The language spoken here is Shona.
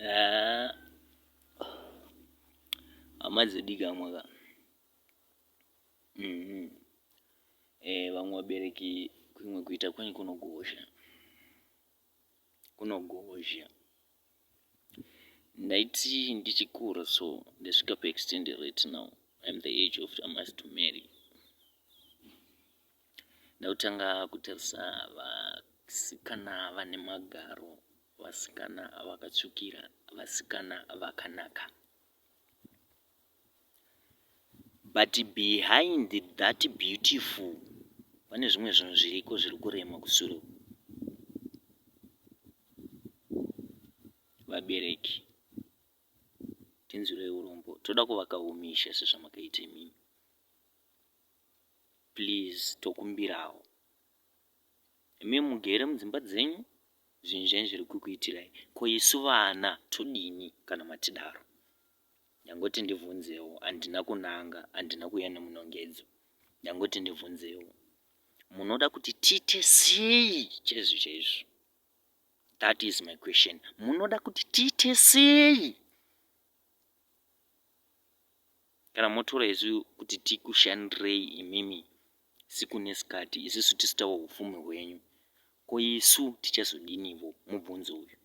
Haa hama dzodikamwa ka. Mm -hmm. Vamwe vabereki kumwe kuita kwenyu kunogozha. Kunogozha. Ndaiti ndichikura so ndasvika paextended right now. I'm the age of I must to marry. Ndakutanga kutarisa vasikana vane magaro Vasikana vakatsvukira, vasikana vakanaka. But behind that beautiful pane zvimwe zvinhu zviriko zviri kurema kusure uku. Vabereki tinzwirei urombo, toda kuvaka umisha sezvamakaita imimi. Please tokumbirawo. Imi mugere mudzimba dzenyu zvinhu zvenyu zviri kukuitirai ko isu vana todini kana matidaro ndangoti ndibvunzewo handina kunanga handina kuuya nemunongedzo ndangoti ndibvunzewo munoda kuti tiite sei chaizvo chaizvo that is my question munoda kuti tiite sei Kana motora isu kuti tikushandirei imimi siku nesikati isusu tisu tava hupfumi hwenyu ko isu tichazodinivo mubvunzo uyu.